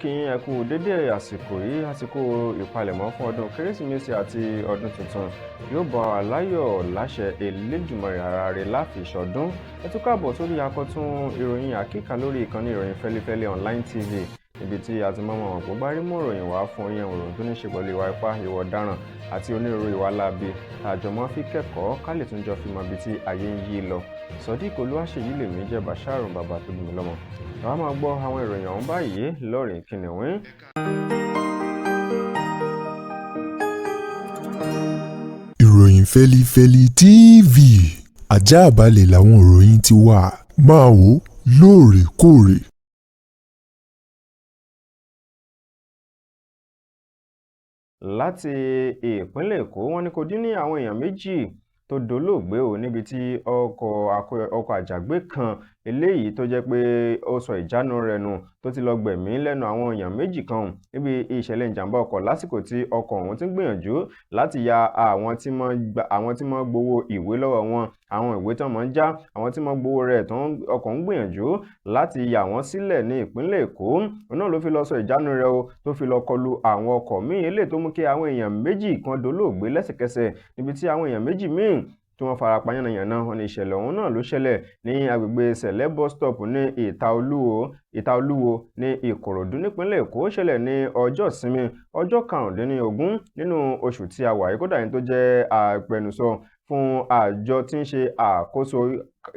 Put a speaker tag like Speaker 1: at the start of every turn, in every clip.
Speaker 1: Kí yín ẹ kú dédé àsìkò yìí, àsìkò ìpalẹ̀mọ́ fún ọdún Kérésìmesì àti ọdún tuntun yóò bá wa láyọ̀ láṣẹ Elédùmarè, ara rẹ̀ láfi ṣọdún. Ẹ tún káàbọ̀ sórí akọ́tún ìròyìn àkíkà lórí ìkànnì ìròyìn Fẹ́lifẹ́li Online TV, níbi tí a ti mọ́ wọn kó bá rí mú ìròyìn wá fún yẹn, ìròyìn tó ní ṣe pẹ̀lú ìwà ipá, ìwà ọ̀daràn àti onírúurú ìwà láabi àjọmọ́ fi kẹ́kọ̀ọ́ ká lè tún jọ fi mọ ibi tí ayé ń yí lọ. Sodiq Olúwaṣèyí lèmi jẹ́, Basharu bàbá tó bí mi lọ́mọ. Àwa máa gbọ́ àwọn ìròyìn ọ̀hún báyìí lọ́rìn kìnìún.
Speaker 2: Ìròyìn Fẹ́lifẹ́li TV, àjààbálẹ̀ làwọn ìròyìn ti wà, máa wò lóòrèkóòrè.
Speaker 1: Láti ìpínlẹ̀ Èkó, wọ́n ní kò dín ní àwọn èèyàn 2 tó dolóògbé ò níbi tí ọkọ̀ àjàgbé kan eléyìí tó jẹ́ pé ó sọ ìjánu rẹ̀ nù tó ti lọ gbẹ̀mí lẹ́nu àwọn èèyàn 2 kan níbi ìṣẹ̀lẹ̀ ìjàmbá ọkọ̀ lásìkò tí ọkọ̀ ọ̀hún ti ń gbìyànjú láti ya àwọn tí wọ́n gbowó ìwé lọ́wọ́ wọn, àwọn ìwé tí wọ́n ń já, àwọn tí wọ́n gbowó rẹ̀ tó ọkọ̀ ń gbìyànjú láti yà wọ́n sílẹ̀ ní ìpínlẹ̀ Èkó. Òun náà ló fi lọ sọ ìjánu rẹ̀ o tó fi lọ kọlu àwọn ọkọ̀ míì eléyìí tó mú kí àwọn èèyàn 2 kan dolóògbé lẹ́sẹ̀kẹsẹ̀, níbi tí àwọn èèyàn 2 míì tí wọ́n fara pa yánnayànna. Wọ́n ní ìṣẹ̀lẹ̀ ọ̀hún náà ló ṣẹlẹ̀ ní agbègbè Sẹ̀lẹ̀ bus stop ní Ìta Olúwo ní Ìkòròdú nípínlẹ̀ Èkó. Ṣẹlẹ̀ ní ọjọ́ ìsinmi, ọjọ́ 15 nínú oṣù tí a wà yìí. Kódà ẹni tó jẹ́ agbẹnusọ fún àjọ tí ń ṣe àkóso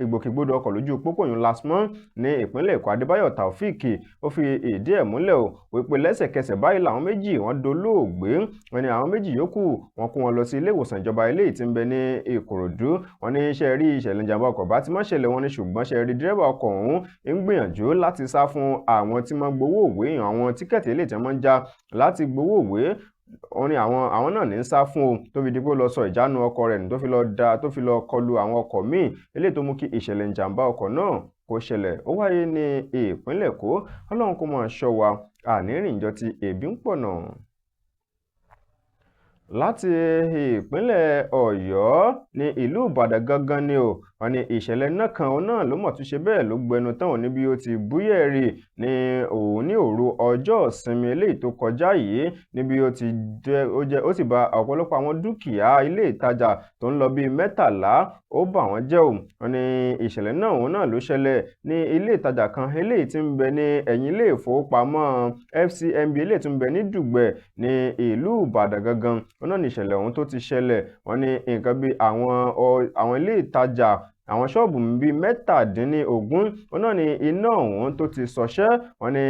Speaker 1: ìgbòkègbodò ọkọ̀ lójú pópó yìí LASTMA ní ìpínlẹ̀ Èkó, Adébáyọ̀ Taofik, ó fi ìdí ẹ̀ múlẹ̀ o wípé lẹ́sẹ̀kẹsẹ̀ báyìí làwọn 2 wọ́n dolóògbé. Wọ́n ní àwọn 2 yòókù wọ́n kó wọn lọ sí ilé ìwòsàn ìjọba eléyìí tí ń bẹ ní Ìkòròdú. Wọ́n ní ṣe rí ìṣẹ̀lẹ̀ ìjàmbá ọkọ̀ bá ti má ṣẹlẹ̀, wọ́n ní ṣùgbọ́n ṣe rí dírẹ́bà ọkọ̀ ọ̀hún ń gbìyànjú láti sá fún àwọn tí wọ́n gbowó òwe, àwọn tíkẹ́ẹ̀tì eléyìí tí wọ́n ń já láti gbowó òwe. Wọ́n ní àwọn náà ní ń sá fún o tó fi di pé ó lọ sọ ìjánu ọkọ̀ rẹ̀ nù tó fi lọ kọlu àwọn ọkọ̀ míì eléyìí tó mú kí ìṣẹ̀lẹ̀ ìjàmbá ọkọ̀ náà kó ṣẹlẹ̀. Ó wáyé ní ìpínlẹ̀ Èkó. Ọlọ́run kó máa ṣọ́ wa, àní rìnjọ ti ebi ń pọ̀nà. Láti ìpínlẹ̀ Ọ̀yọ́ ní ìlú Ìbàdàn gangan ni o, wọ́n ní ìṣẹ̀lẹ̀ náà kan òun náà ló mọ̀ tún ṣe bẹ́ẹ̀ ló gbẹnu tán òun níbi ó ti búyẹ̀rì ní òun ní òru ọjọ́ ìsinmi eléyìí tó kọjá yìí, níbi ó ti jẹ́ ó jẹ́ ó sì bà ọ̀pọ̀lọpọ̀ àwọn dúkìá ilé ìtajà tó ń lọ bíi 13 ó bà wọ́n jẹ́ o. Wọ́n ní ìṣẹ̀lẹ̀ náà òun náà ló ṣẹlẹ̀ ní ilé ìtajà kan eléyìí tí ń bẹ ní ẹ̀yìn ilé ìfowópamọ́ FCMB eléyìí tí ń bẹ ní Dùgbẹ̀ ní ìlú Ìbàdàn gangan. Òun náà ní ìṣẹ̀lẹ̀ ọ̀hún tó ti ṣẹlẹ̀. Wọ́n ní nǹkan bíi àwọn ilé ìtajà, àwọn ṣọ́ọ̀bù bíi 17 òun náà ní iná ọ̀hún tó ti ṣọṣẹ́. Wọ́n ní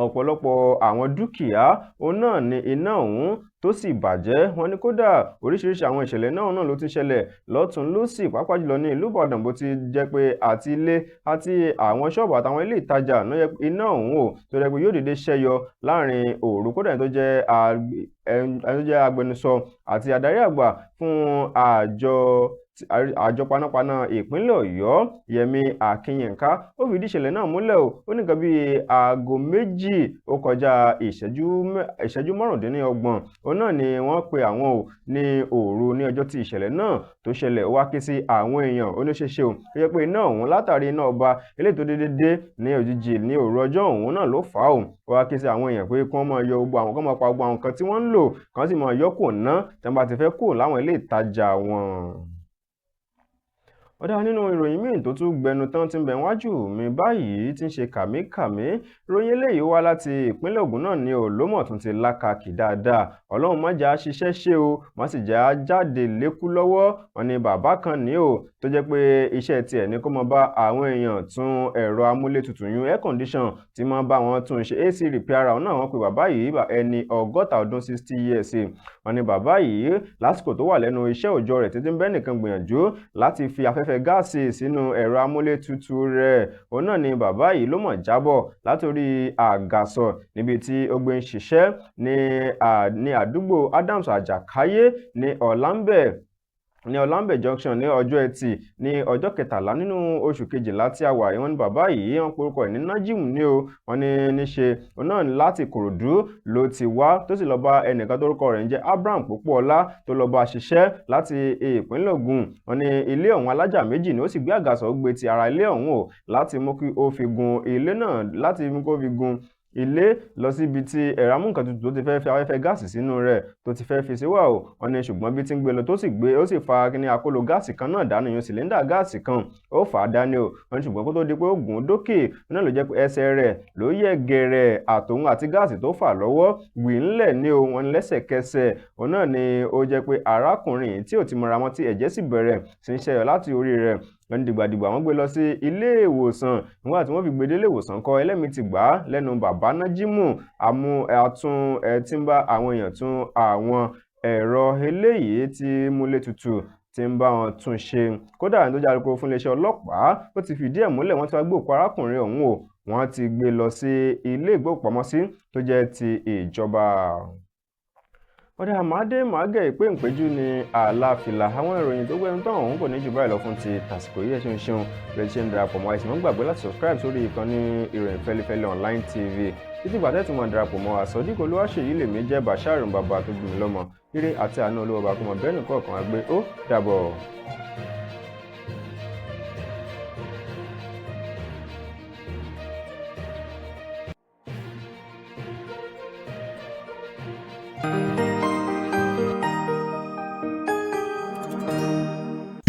Speaker 1: ọ̀pọ̀lọpọ̀ àwọn dúkìá òun náà ní iná ọ̀hún tó sì bàjẹ́. Wọ́n ní kódà oríṣiríṣi àwọn ìṣẹ̀lẹ̀ náà ló ti ṣẹlẹ̀ lọ́tún lósì, pàápàá jùlọ ní ìlú Ìbàdàn, bó ti jẹ́ pé àti ilé àti àwọn ṣọ́ọ̀bù àtàwọn ilé ìtajà náà yẹ iná ọ̀hún ò tó jẹ́ pé yóò dédé ṣẹ́yọ láàrin òru. Kódà ẹni tó jẹ́ agbẹnusọ àti adarí àgbà fún àjọ panápaná ìpínlẹ̀ Ọ̀yọ́, Yẹmi Akínyìnká, ó fìdí ìṣẹ̀lẹ̀ náà múlẹ̀ o. Ó ní nǹkan bíi aago 2 ó kọjá ìṣẹ́jú 25 òun náà ni wọ́n pe àwọn o ní òru ní ọjọ́ tí ìṣẹ̀lẹ̀ náà tó ṣẹlẹ̀. Ó wá ké sí àwọn èèyàn, ó ní ṣeéṣe o ó jẹ́ pé iná ọ̀hún látàrí iná ọba eléyìí tó dédé dé ní òjijì ní òru ọjọ́ ọ̀hún náà ló fà á o. Ó wá ké sí àwọn èèyàn pé kí wọ́n máa yọ gbogbo àwọn, kí wọ́n máa pa gbogbo àwọn nǹkan tí wọ́n ń lò, kí wọ́n sì máa yọ kò ná tí wọ́n bá ti fẹ́ kúrò láwọn ilé ìtajà wọn. Ó dá nínú ìròyìn míì tó tún gbẹnu tán tí ń bẹ wájú mi báyìí tí ń ṣe kàmíkàmí. Ìròyìn eléyìí wá láti ìpínlẹ̀ Ògùn náà ní olómọ̀ tún ti lákàkì dáadáa. Ọlọ́run má jẹ́ á ṣiṣẹ́ ṣe o, má sì jẹ́ á jáde lékú lọ́wọ́. Wọ́n ní bàbá kan ní o tó jẹ́ pé iṣẹ́ tiẹ̀ ní kó máa bá àwọn èèyàn tún ẹ̀rọ amúlétutù yún air condition tí máa bá wọn tún ṣe, AC repairer náà wọ́n pe bàbá yìí, ẹni 60 ọdún, 60 years. Wọ́n ní bàbá yìí lásìkò tó wà lẹ́nu iṣẹ́ òòjọ́ rẹ̀ títí ń bẹ́ nìkan gbìyànjú láti fi afẹ́fẹ́ gáàsì sínú ẹ̀rọ amúlétutù rẹ̀. Òun náà ni bàbá yìí ló mọ̀ jábọ̀ látòrí àgàsọ̀ níbi tí ó gbé ń ṣiṣẹ́ ní àdúgbò Adams Àjàkáyé ní Ọ̀làǹbẹ̀ Junction ní ọjọ́ Ẹtì ní ọjọ́ 13 nínú oṣù kejìlá tí a wà yìí. Wọ́n ní bàbá yìí wọ́n porúkọ ẹ̀ ní Najim ní o. Wọ́n ní níṣe òun náà láti Ìkòròdú ló ti wá tó sì lọ bá ẹnìkan tórúkọ rẹ̀ ń jẹ́ Abraham Pópóọlá tó lọ bá ṣiṣẹ́ láti ìpínlẹ̀ Ògùn. Wọ́n ní ilé ọ̀hún alájà 2 ni ó sì gbé àgàsọ̀ ó gbé ti ara ilé ọ̀hún o láti mú kí ó fi gun ilé náà, láti mú kó fi gun Ilé lọ síbi tí ẹ̀rọ amúnkantutù tó ti fẹ́ fi afẹ́fẹ́ gáàsì sínú rẹ̀ tó ti fẹ́ fi síwà o. Wọ́n ní ṣùgbọ́n bí ti ń gbé lọ tó sì gbé, ó sì fa kíní akóló gáàsì kan náà dání, yun sìlẹ́ńdà gáàsì kan, ó fà á dání o. Wọ́n ní ṣùgbọ́n kó tó di pé ó gùn ún dókè náà ló jẹ́ pé ẹsẹ̀ rẹ̀ ló yẹ̀ gẹ̀rẹ̀, àtòun àti gáàsì tó fà lọ́wọ́ wì ńlẹ̀ ní o. Wọ́n ní lẹ́sẹ̀kẹsẹ̀ òun náà ni ó jẹ́ pé arákùnrin tí ò ti mọra mọ́, tí ẹ̀jẹ̀ sì bẹ̀rẹ̀ sí ń ṣẹyọ láti orí rẹ̀. Wọ́n ní dìgbàdìgbà wọ́n gbé lọ sí ilé ìwòsàn. Nígbà tí wọ́n fi gbé dé ilé ìwòsàn kọ́, ẹlẹ́mìí ti gbà á lẹ́nu bàbá Nájímù àmú àtún ẹ tí ń bá àwọn èèyàn tún àwọn ẹ̀rọ eléyìí tí múlé tutù tí ń bá wọn tún ṣe. Kódà ní tó jẹ́ alukoro fún iléeṣẹ́ ọlọ́pàá, ó ti fìdí ẹ̀ múlẹ̀, wọ́n ti wá gbé òkú arákùnrin ọ̀hún o, wọ́n ti gbé lọ sí ilé ìgbókùpamọ́sí tó jẹ́ ti ìjọba. Ọ̀dà àmàdé màgẹ̀ ìpè ìpéjú ní àlàáfíà. Àwọn ìròyìn tó gbẹnu tán ọ̀hún kò ní jù báyìí lọ fún ti tàsìkò yìí. Ẹ ṣeun ṣeun bẹ́ẹ̀ ṣe ń darapọ̀ mọ́. Àìsàn gbàgbé láti subscribe sórí ìkànnì Ìròyìn Fẹ́lifẹ́li Online TV títí ìgbà tẹ́tù mọ̀ darapọ̀ mọ́. Àsọdíkò Olúwaṣèyí lèmi jẹ́, Bashir bàbá tó gbìmí lọ́mọ. Ire àti àánú Olúwa bá kó mọ bẹ́ẹ̀ nìkọ̀ọ̀kan wá gbé. Ó dàbọ̀.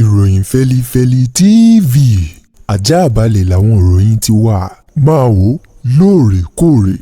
Speaker 2: Ìròyìn Fẹ́lifẹ́li TV, àjààbalẹ̀ làwọn ìròyìn ti wà. Máa wò lóòrèkóòrè.